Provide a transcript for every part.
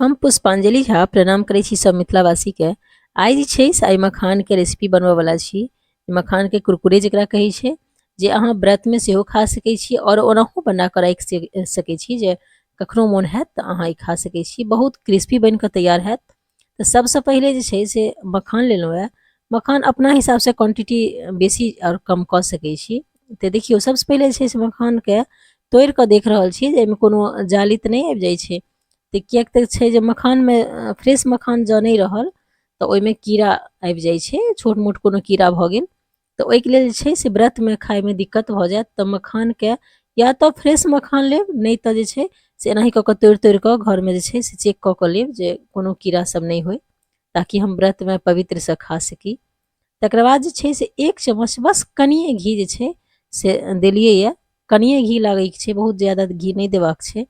हम पुष्पांजलि झा प्रणाम करै छी सब मिथिलावासीके। आइ जे छै से आइ मखानके रेसिपी बनबऽवला छी। मखानके कुरकुरे जकरा कहै छै, जे अहाँ व्रतमे सेहो खा सकै छी आओर ओनाहु बनाकऽ राखि सकै छी जे कखनो मोन हैत तऽ अहाँ ई खा सकै छी। बहुत क्रिस्पी बनिकऽ तैयार हैत। तऽ सबसँ पहिले जे छै से मखान लेलहुँ हँ। मखान अपना हिसाबसँ क्वान्टिटी बेसी आओर कम कऽ सकै छी। तऽ देखियौ, सबसँ पहिले जे छै से मखानके तोड़िकऽ देख रहल छी जे एहिमे कोनो जाली तऽ नहि आबि जाइ छै। तऽ किएक तऽ छै जे मखानमे फ्रेश मखान जँ नहि रहल तऽ ओहिमे कीड़ा आबि जाइ छै, छोट मोट कोनो कीड़ा भऽ गेल तऽ ओहिके लेल जे छै से व्रतमे खाइमे दिक्कत भऽ जायत। तऽ मखानके या तऽ फ्रेश मखान लेब, नहि तऽ जे छै से एनाही कऽ कऽ तोड़ि तोड़ि कऽ घरमे जे छै से चेक कऽ कऽ लेब जे कोनो कीड़ा सब नहि होइ, ताकि हम व्रतमे पवित्रसँ खा सकी। तकर बाद जे छै से 1 चम्मच बस कनिए घी जे छै से देलियैए। कनिए घी लागैके छै, बहुत ज्यादा घी नहि देबाक छै।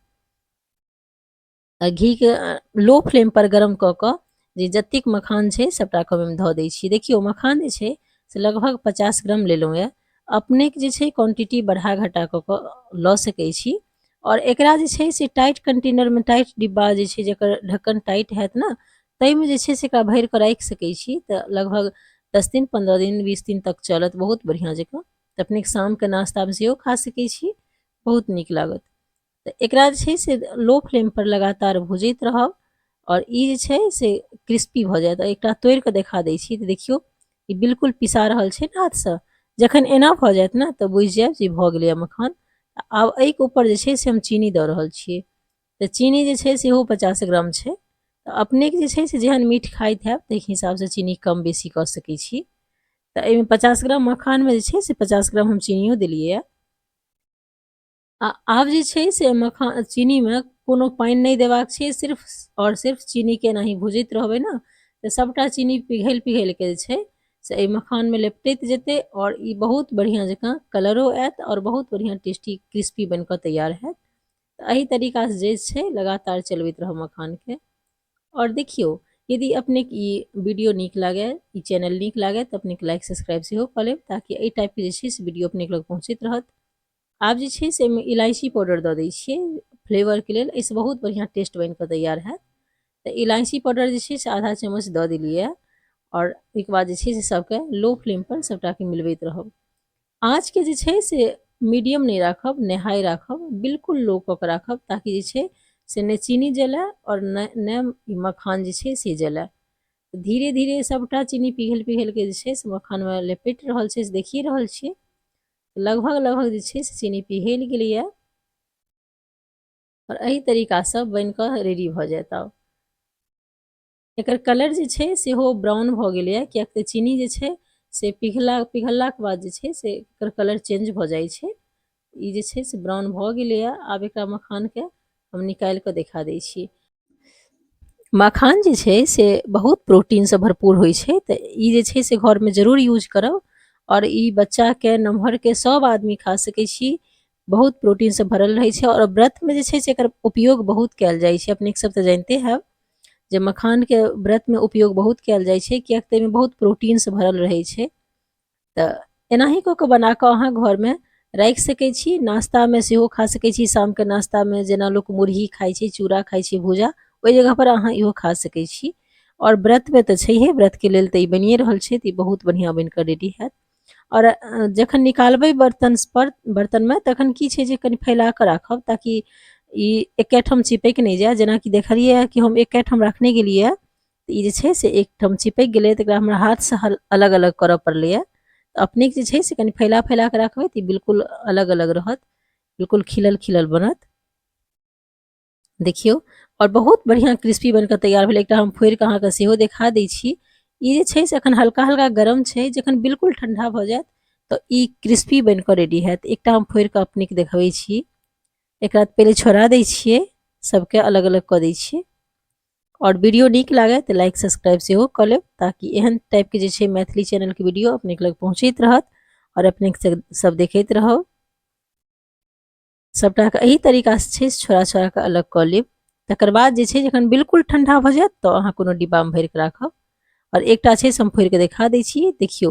घीके लो फ्लेम पर गरम कऽ कऽ जे जतेक मखान छै सबटाके ओहिमे धऽ दै छियै। देखियौ, मखान जे छै से लगभग 50 ग्राम लेलहुँ यऽ। अपनेके जे छै क्वान्टिटी बढ़ा घटा कऽ कऽ लऽ सकै छी। आओर एकरा जे छै से टाइट कंटेनरमे, टाइट डिब्बा जे छै जकर ढक्कन टाइट हैत ने, ताहिमे जे छै से एकरा भरि कऽ राखि सकै छी। तऽ लगभग 10 दिन, 15 दिन, 20 दिन तक चलत बहुत बढ़िआँ जकाँ। तऽ अपनेके शामके नाश्तामे सेहो खा सकै छी, बहुत नीक लागत। तऽ एकरा जे छै से लो फ्लेम पर लगातार भुजैत रहब आओर ई जे छै से क्रिस्पी भऽ जायत। एकटा तोड़ि कऽ देखा दै छी। तऽ देखियौ, ई बिल्कुल पिसा रहल छै ने हाथसँ। जखन एना भऽ जायत ने तऽ बुझि जायब जे भऽ गेलैए मखान। आब एहिके ऊपर जे छै से हम चीनी दऽ रहल छियै। तऽ चीनी जे छै सेहो 50 ग्राम छै। तऽ अपनेके जे छै से जेहन मीठ खाइत हैब ताहि हिसाबसँ चीनी कम बेसी कऽ सकै छी। तऽ एहिमे 50 ग्राम मखानमे जे छै से 50 ग्राम हम चीनियो देलियैए। आ आब जे छै से मखान चीनीमे कोनो पानि नहि देबाक छै, सिर्फ आओर सिर्फ चीनीके एनाही भुजैत रहबै ने तऽ सभटा चीनी पिघलि पिघलि कऽ जे छै से एहि मखानमे लपेटैत जेतै आओर ई बहुत बढ़िआँ जकाँ कलरो आयत आओर बहुत बढ़िआँ टेस्टी क्रिस्पी बनि कऽ तैयार हैत। तऽ एहि तरीकासँ जे छै लगातार चलबैत रहब मखानके। आओर देखियौ, यदि अपनेके ई वीडियो नीक लागै, ई चैनल नीक लागै तऽ अपनेके लाइक सब्सक्राइब सेहो कऽ लेब, ताकि एहि टाइपके जे छै से वीडियो अपनेके लग पहुँचैत रहत। आब जे छै से एहिमे इलायची पाउडर दऽ दै छियै फ्लेवरके लेल। एहिसँ बहुत बढ़िआँ टेस्ट बनि कऽ तैयार हैत। तऽ इलायची पाउडर जे छै से आधा चम्मच दऽ देलियै। आओर ओहिके बाद जे छै से सबके लो फ्लेम पर सबटाके मिलबैत रहब। आँचके जे छै से मीडियम नहि राखब, नहि हाई राखब, बिल्कुल लो कऽ कऽ राखब, ताकि जे छै से नहि चीनी जलए आओर नहि ई मखान जे छै से जलए। धीरे धीरे सबटा चीनी पिघलि पिघलि कऽ जे छै से मखानमे लपेटि रहल छै, से देखिए रहल छियै। लगभग लगभग जे छै से चीनी पिघलि गेलैए आओर एहि तरीकासँ बनि कऽ रेडी भऽ जायत। आब एकर कलर जे छै सेहो ब्राउन भऽ गेलैए, किएक तऽ चीनी जे छै से पिघललाके बाद जे छै से एकर कलर चेंज भऽ जाइ छै। ई जे छै से ब्राउन भऽ गेलैए। आब एकरा मखानके हम निकालि कऽ देखा दै छी। मखान जे छै से बहुत प्रोटीनसँ भरपूर होइ छै। तऽ ई जे छै से घरमे जरूर यूज करब आओर ई बच्चाके, नमहरके, सब आदमी खा सकै छी। बहुत प्रोटीनसँ भरल रहै छै आओर व्रतमे जे छै से एकर उपयोग बहुत कयल जाइ छै। अपनेके सब तऽ जानिते हैब जे मखानके व्रतमे उपयोग बहुत कयल जाइ छै, किएक तऽ एहिमे बहुत प्रोटीनसँ भरल रहै छै। तऽ एनाही कऽ कऽ बना कऽ अहाँ घरमे राखि सकै छी, नाश्तामे सेहो खा सकै छी। शामके नाश्तामे जेना लोक मुरही खाइ छै, चूड़ा खाइ छै, भूजा, ओहि जगहपर अहाँ इहो खा सकै छी। आओर व्रतमे तऽ छैहे, व्रतके लेल तऽ ई बनिए रहल छै। तऽ ई बहुत बढ़िआँ बनि कऽ रेडी हैत। आओर जखन निकालबै बर्तन पर, बर्तनमे, तखन की छै जे कनि फैला कऽ राखब, ताकि ई एकेठाम चिपकि नहि जाय। जेनाकि देखलियै कि हम एकेठाम रखने गेलियै तऽ ई जे छै से एकठाम चिपकि गेलै, तऽ एकरा हमरा हाथसँ अलग अलग करऽ पड़लैए। तऽ अपनेके जे छै से कनि फैला फैला कऽ राखबै तऽ ई बिल्कुल अलग अलग रहत, बिल्कुल खिलल खिलल बनत। देखियौ, आओर बहुत बढ़िआँ क्रिस्पी बनि कऽ तैयार भेलै। एकटा हम फोड़ि कऽ अहाँके सेहो देखा दै छी। ई जे छै से एखन हल्का हल्का गरम छै, जखन बिल्कुल ठण्डा भऽ जायत तऽ ई क्रिस्पी बनि कऽ रेडी हैत। एकटा हम फोड़ि कऽ अपनेके देखबै छी। एकरा पहिले छोड़ा दै छियै, सबके अलग अलग कऽ दै छियै। आओर वीडियो नीक लागै तऽ लाइक सब्सक्राइब सेहो कऽ लेब, ताकि एहन टाइपके जे छै मैथिली चैनलके वीडियो अपनेके लग पहुँचैत रहत आओर अपनेके सब देखैत रहब। सबटाके एही तरीकासँ छै छोड़ा छोड़ा कऽ अलग कऽ लेब। तकर बाद जे छै जखन बिल्कुल ठण्डा भऽ जायत तऽ अहाँ कोनो डिब्बामे भरि कऽ राखब। आओर एकटा छै से हम फोड़ि कऽ देखा दै छी। देखियौ,